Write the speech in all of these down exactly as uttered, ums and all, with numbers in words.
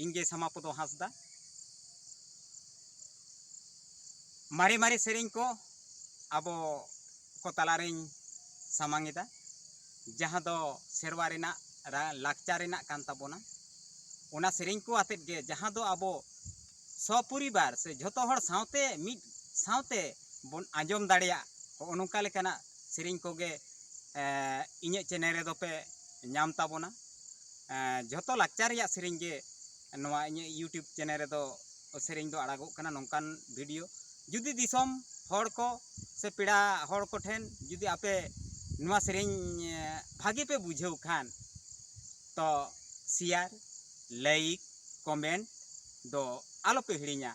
ᱤᱧ ᱜᱮ ᱥᱟᱢᱟᱯᱚᱫᱚ ᱦᱟᱸᱥᱫᱟ᱾ ᱢᱟᱨᱮ ᱢᱟᱨᱮ ᱥᱮᱨᱮᱧ ᱠᱚ ᱟᱵᱚ ᱠᱚ ᱛᱟᱞᱟᱨᱮᱧ ᱥᱟᱢᱟᱝ ᱮᱫᱟ, ᱡᱟᱦᱟᱸ ᱫᱚ ᱥᱮᱨᱣᱟ ᱨᱮᱱᱟᱜ, ᱨᱟ-, ᱞᱟᱠᱪᱟᱨ ᱨᱮᱱᱟᱜ ᱠᱟᱱ ᱛᱟᱵᱚᱱᱟ᱾ ᱚᱱᱟ ᱥᱮᱨᱮᱧ ᱠᱚ ᱟᱛᱮᱫ ᱜᱮ, ᱡᱟᱦᱟᱸ ᱫᱚ ᱟᱵᱚ ᱥᱚᱯᱚᱨᱤᱵᱟᱨ ᱥᱮ ᱡᱷᱚᱛᱚ ᱦᱚᱲ ᱥᱟᱶᱛᱮ ᱢᱤᱫ ᱥᱟᱶᱛᱮ ᱵᱚᱱ ᱟᱸᱡᱚᱢ ᱫᱟᱲᱮᱭᱟᱜ, ᱦᱚᱸᱜᱼᱚ ᱱᱚᱝᱠᱟ ᱞᱮᱠᱟᱱᱟᱜ ᱥᱮᱨᱮᱧ ᱠᱚᱜᱮ, ᱮ, ᱤᱧᱟᱹᱜ ᱪᱮᱱᱮᱞ ᱨᱮᱫᱚ ᱯᱮ ᱧᱟᱢ ᱛᱟᱵᱚᱱᱟ᱾ ᱮ, ᱡᱷᱚᱛᱚ ᱞᱟᱠᱪᱟᱨ ᱨᱮᱭᱟᱜ ᱥᱮᱨᱮᱧ ᱜᱮ ᱱᱚᱣᱟ ᱤᱧᱟᱹᱜ YouTube ᱪᱮᱱᱮᱞ ᱨᱮᱫᱚ ᱥᱮᱨᱮᱧ ᱫᱚ ᱟᱲᱟᱜᱚᱜ ᱠᱟᱱᱟ, ᱱᱚᱝᱠᱟᱱ ᱵᱷᱤᱰᱤᱭᱳ᱾ ᱡᱩᱫᱤ ᱫᱤᱥᱚᱢ ᱦᱚᱲ ᱠᱚ ᱥᱮ ᱯᱮᱲᱟ ᱦᱚᱲ ᱠᱚᱴᱷᱮᱱ ᱡᱩᱫᱤ ᱟᱯᱮ ᱱᱚᱣᱟ ᱥᱮᱨᱮᱧ, ᱮ, ᱵᱷᱟᱜᱮ ᱯᱮ ᱵᱩᱡᱷᱟᱹᱣ ᱠᱷᱟᱱ, ᱛᱚ ᱥᱮᱭᱟᱨ, ᱞᱟᱭᱤᱠ, ᱠᱚᱢᱮᱱᱴ ᱫᱚ ᱟᱞᱚᱯᱮ ᱦᱤᱲᱤᱧᱟ᱾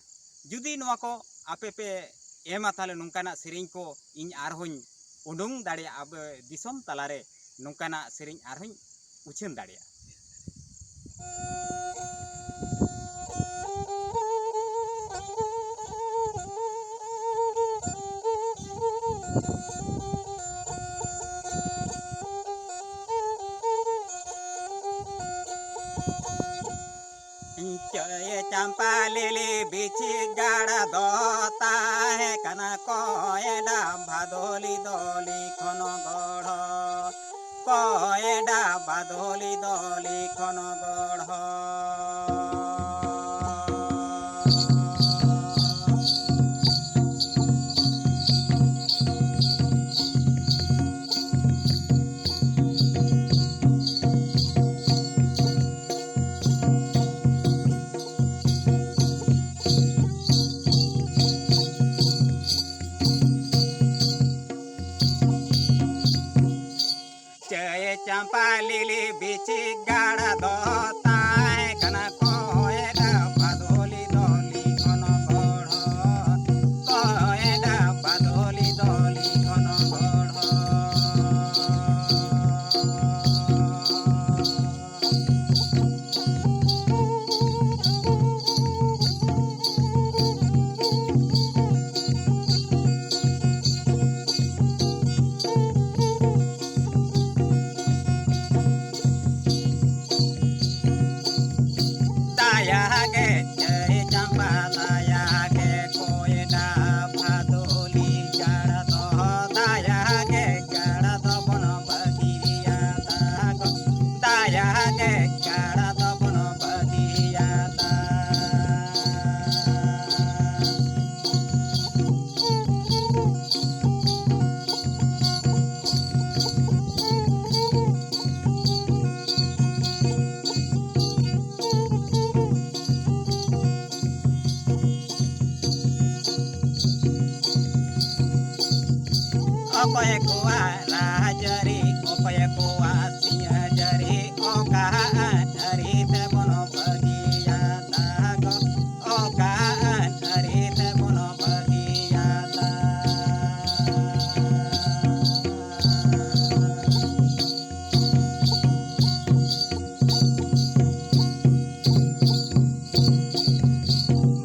ᱡᱩᱫᱤ ᱱᱚᱣᱟ ᱠᱚ ᱟᱯᱮ ᱯᱮ ᱮᱢᱟ, ᱛᱟᱦᱞᱮ ᱱᱚᱝᱠᱟᱱᱟᱜ ᱥᱮᱨᱮᱧ ᱠᱚ ᱤᱧ ᱟᱨᱦᱚᱸᱧ ᱩᱰᱩᱝ ᱫᱟᱲᱮᱭᱟᱜᱼᱟ, ᱟᱵᱚ ᱫᱤᱥᱚᱢ ᱛᱟᱞᱟᱨᱮ ᱱᱚᱝᱠᱟᱱᱟᱜ ᱥᱮᱨᱮᱧ ᱟᱨᱦᱚᱸᱧ ᱩᱪᱷᱟᱹᱱ ᱫᱟᱲᱮᱭᱟᱜᱼᱟ᱾ ᱪᱟᱹᱭ ᱪᱟᱢᱯᱟ ᱞᱤᱞᱤ ᱵᱤᱪᱷᱤ ᱜᱟᱲ ᱫᱚ ᱛᱟᱦᱮᱸ ᱠᱟᱱᱟ ᱠᱚᱭᱰᱟ ᱵᱷᱟᱫᱚᱞᱤ ᱫᱚᱞᱤ ᱠᱷᱚᱱ ᱜᱚᱲᱦᱚ, ᱠᱚᱭᱰᱟ ᱵᱷᱟᱫᱚᱞᱤ ᱫᱚᱞᱤ ᱠᱷᱚᱱ ᱜᱚᱲᱦᱚ᱾ ᱪᱟᱹᱭ ᱪᱟᱢᱯᱟ ᱞᱤᱞᱤ ᱵᱤᱪᱷᱤ ᱜᱟᱲ ᱫᱚ ᱛᱟᱦᱮᱸ ᱠᱟᱱᱟ ᱠᱚᱭᱰᱟ ᱫᱟᱭᱟ ᱜᱮ ᱪᱟᱹᱭ ᱪᱟᱢᱯᱟ, ᱫᱟᱭᱟ ᱜᱮ ᱠᱚᱭᱰᱟ ᱵᱷᱟᱫᱚᱞᱤ ᱜᱟᱲ ᱫᱚ, ᱫᱟᱭᱟ ᱜᱮ ᱜᱟᱲ ᱫᱚᱵᱚᱱ ᱵᱟᱹᱜᱤᱭᱟᱫᱟ ᱜᱚ, ᱫᱟᱭᱟ ᱜᱮ ᱜᱟᱲ ᱫᱚᱵᱚᱱ ᱵᱟᱹᱜᱤᱭᱟᱫᱟ᱾ ᱚᱠᱚᱭ ᱠᱚᱣᱟᱜ ᱨᱟᱡᱽᱟᱹᱨᱤ, ᱚᱠᱚᱭ ᱠᱚᱣᱟᱜ ᱥᱤᱧ ᱡᱟᱹᱨᱤ, ᱚᱠᱟ ᱟᱹᱱ ᱟᱹᱨᱤ ᱛᱮᱵᱚᱱ ᱵᱟᱹᱜᱤᱭᱟᱫᱟ ᱜᱚ, ᱚᱠᱟ ᱟᱹᱱ ᱟᱹᱨᱤ ᱛᱮᱵᱚᱱ ᱵᱟᱹᱜᱤᱭᱟᱫᱟ᱾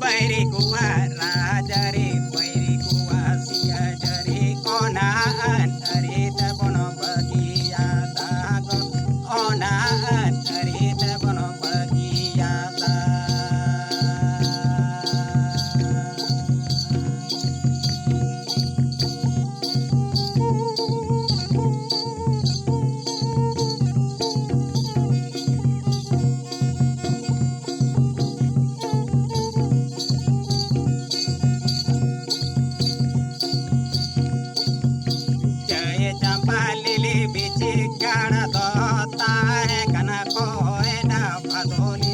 ᱵᱟᱹᱭᱨᱤ ᱠᱚᱣᱟᱜ ᱨᱟᱡᱽᱟᱹᱨᱤ, ᱵᱟᱹᱭᱨᱤ ᱠᱚᱣᱟᱜ ᱥᱤᱭᱟᱹᱡᱟᱹᱨᱤ, ᱚᱱᱟ ᱟᱹᱱ ᱟᱹᱨᱤ ᱛᱮᱵᱚᱱ ᱵᱟᱹᱜᱤᱭᱟᱫᱟ ᱜᱚ, ᱚᱱᱟ ᱟᱹᱱ ᱟᱹᱨᱤ ᱛᱮᱵᱚᱱ ᱵᱟᱹᱜᱤᱭᱟᱫᱟ᱾ ᱪᱟᱹᱭ ᱪᱟᱢᱯᱟ ᱞᱤᱞᱤ ᱵᱤᱪᱤ ᱜᱟᱲ ᱫᱚ ᱛᱟᱦᱮᱸ ᱠᱟᱱᱟ ᱠᱚᱭᱰᱟ ᱵᱷᱟᱫᱚᱞᱤ